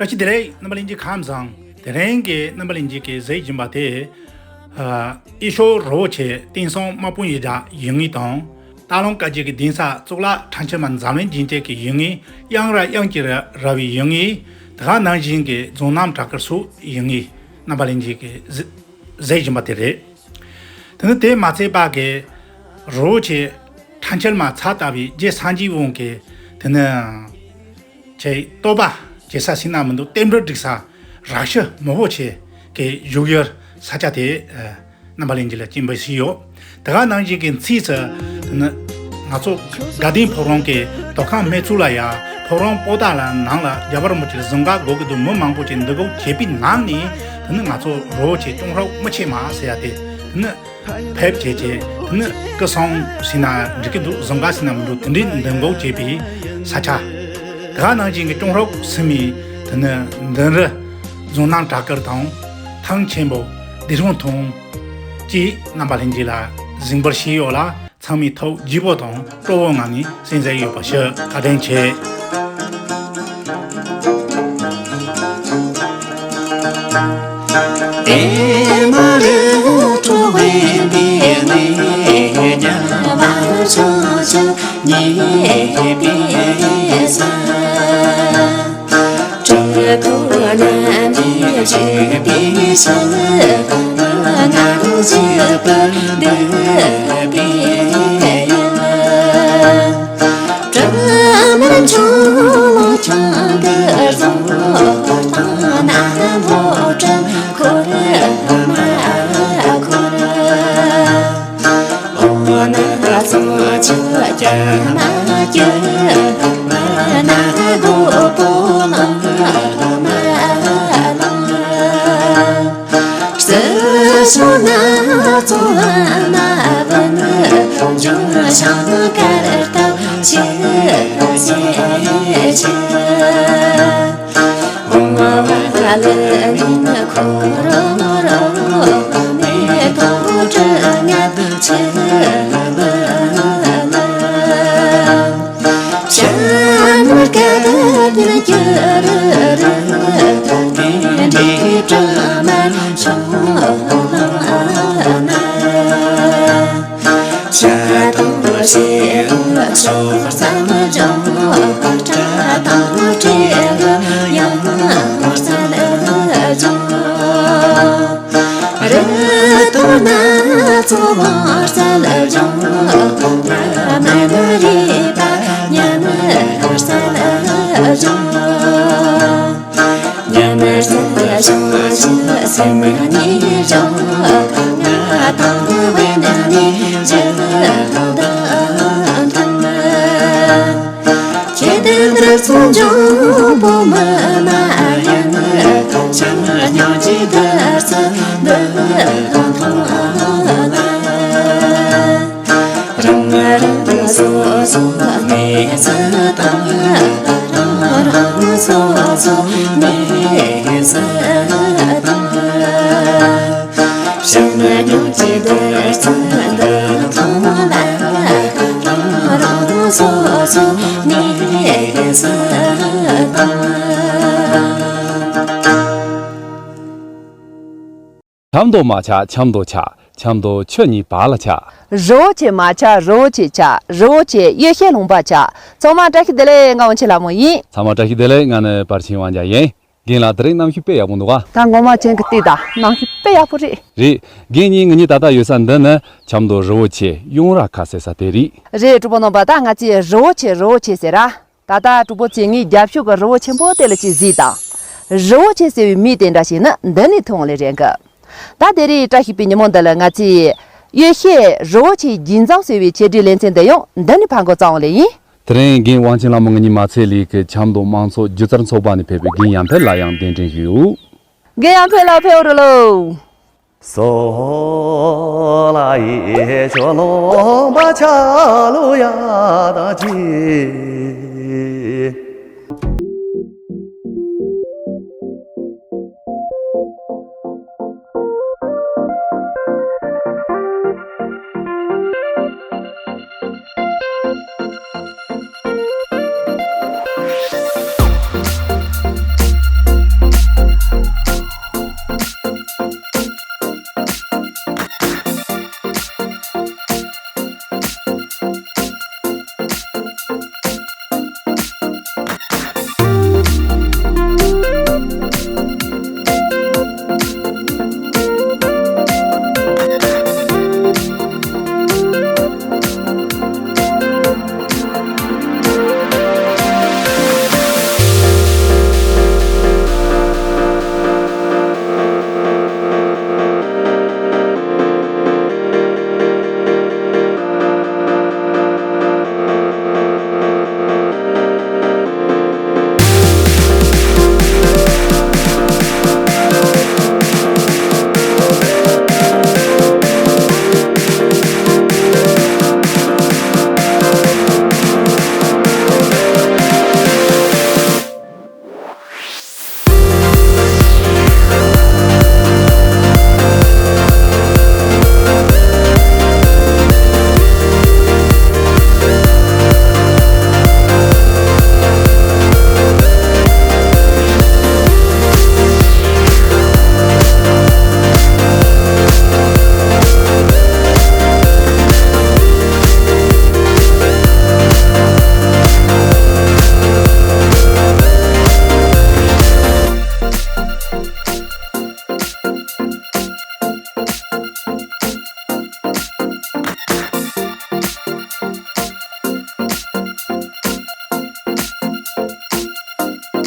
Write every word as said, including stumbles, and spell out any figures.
བཀྲ་ཤིས་བདེ་ལེགས། རྣམ་པ་ལྷན་རྒྱས་ཁམས་བཟང་། དེ་རིང་གི་རྣམ་པ་ལྷན་རྒྱས་ཀྱིས་གཟིགས་བཞིན་པ་དེ། ཨ། ཡེ་ཤེས་རི་བོ་ཆེ་བསྟན་སྲུང་དམག་དཔོན་ཡི་དྭགས་ཡིན་ངེས་དང་། སྟག་ལུང་བཀའ་བརྒྱུད་ཀྱི་གདན་ས་གཙུག་ལག་ཁྲ་ཆིལ་མ་འཛམ་གླིང་སྦྱིན་བདག་གི་ཡིན་ངེས། དབྱངས་ར་དབྱངས་ཀྱི་ར་ར་བའི་ཡིན་ངེས། དེ་ག་ནང་བཞིན་གྱི་རྫོང་རྣམ་བྲག་དཀར་སོགས་ཡིན་ངེས། རྣམ་པ་ལྷན་རྒྱས་ཀྱིས་གཟིགས་གཟིགས་བཞིན་པ་དེ་རེད། དེ་ནི་དེ་མ་ཚད་པ་གི་རི་བོ་ཆེ་ཁྲ་ཆིལ་མ་ཚ་ལྟ་བུའི་རྗེ་སངས་རྒྱས་དབང་གི་དེ་ནི། ཆེས་སྟོབས་པ་ཇེ་ས་སྲིད་ན་མི་འདུག་རྟེན་འབྲེལ་འགྲིག་ས་རག་ཤི་མི་བོ་ཆེ་གི་བཞུགས་ཡུལ་ས་ཆ་དེ། ཨ། རྣམ་པ་ལྷན་རྒྱས་ལ་སྤྱན་འབུལ་ཞུས་ཡོད། དེ་ག་ནང་བཞིན་གྱི་མཚིས་སུ་དེ་ནི་ང་ཚོ་དགའ་ལྡན་ཕོ་བྲང་གི་དོ་ཁང་སྨད་ཚུལ་ལ་ཡ། ཕོ་བྲང་པོ་ཏཱ་ལ་ནང་ལ་རྒྱལ་བ་རིན་པོ་ཆེ་གཟིམ་ཁང་དགོས་ཀྱི་འདུག་མི་མང་པོ་ཅིག་འདུ་འགོད་བྱས་པའི་ནང་ནས་དེ་ནི་ང་ཚོ་རི་བོ་ཆེ་ཅོང་ཧྲོག་མི་ཆེ་མ་ཟེར་ཡ་དེ་དེ་ནི། ཕེབས་བྱས་བྱས་དེ་ནི་སྐུ་སྲུང་ཟེར་ན་འགྲིག་གི་འདུག་གཟིམ་ཁང་ཟེར་ན་མི་འདུག་དེ་འདྲའི་འདུ་འགོད་བྱས་པའི་ས་ཆ། དེ་ག་ནང་བཞིན་གྱི་ཅོང་ཧྲོག་ཟེར་མི་དེ་ནི་མདུན་རི་རྫོང་རྣམ་བྲག་དཀར་དང་ཐང་ཆེན་པོ་སྡེ་སྲུང་ཐང་བཅས་རྣམ་པ་ལྷན་རྒྱས་ལ་གཟིགས་འབུལ་ཞུས་ཡོད་ལ། ཚང་མས་ཐུགས་དགྱེས་པོ་དང་སྤྲོ་བོའི་ངང་ནས་གསན་མཛད་ཡོད་པ་ཞུ། བཀའ་དྲིན་ཆེ། ཆབ་མདོ་མ་ཆག་ཆབ་མདོ་ཆག་ཆབ་མདོ་ཆུ་གཉིས་བར་ལ་ཆག་རི་བོ་ཆེ་མ་ཆག་རི་བོ་ཆེ་ཆག་རི་བོ་ཆེ་ཡེ་ཤེས་ལུང་པ་ཆག་ཚང་མ་བཀྲ་ཤིས་བདེ་ལེགས། ང་དབང་ཆེན་ལྷ་མོ་ཡིན། ཚང་མ་བཀྲ་ཤིས་བདེ་ལེགས། ང་ནི་པར་ཆེན་དབང་རྒྱལ་ཡིན། རྒན་ལགས་དེ་རིང་གནམ་གཤིས་དཔེ་ཡག་པོ་འདུག་ག་ད་ངོ་མ་ཅན་གྱི་ལྟོས་དང་གནམ་གཤིས་དཔེ་ཡག་པོ་རེད། རེད། རྒན་གཉིས་ང་གཉིས་ད་ལྟ་ཡོད་ས་འདི་ནི་ཆབ་མདོ་རི་བོ་ཆེ་གཡུང་ར་ཁ་ཟེར་ས་དེ་རེད། རེད། གྲོགས་པོ་རྣམ་པ། ད་ང་ཚོས་རི་བོ་ཆེ་རི་བོ་ཆེ་ཟེར་ར། ད་ལྟ་གྲོགས་པོ་ཚོས་ངའི་རྒྱབ་ཕྱོགས་ཀྱི་རི་བོ་ཆེན་པོ་དེ་ལ་ཅིག་གཟིགས་དང་། རི་བོ་ཆེ་ཟེར་བའི་མིང་དེ་འདྲ་ཞིག་ནི་འདི་ནས་ཐོན་ལེ་རེད་གི་ད་དེ་རིང་བཀྲ་ཤིས་པའི་ཉིན་མོ་འདི་ལ་ང་ཚོས་ཡེ་ཤེས་རི་བོ་ཆེའི་རྒྱུན་བཟང་ཟེར་བའི་ཆེད་སྒྲིག་ལེ་ཚན་འདི་ཡང་འདི་ནས་ཕར་འགོ་བརྩམས་ལེ་ཡིན། དེ་རིང་རྒན་དབང་ཆེན་ལྷ་མོ་ང་གཉིས་མ་ཚད་ལས་ཀྱི་ཆབ་མདོ་དམངས་གཙོ་སྒྱུ་རྩལ་ཚོགས་པ་ནས་ཕེབས་པའི་རྒན་ཡར་འཕེལ་ལགས་ཡང་གདན་འདྲེན་ཞུས་ཡོད། རྒན་ཡར་འཕེལ་ལགས་ཕེབས་རོགས་ལོ།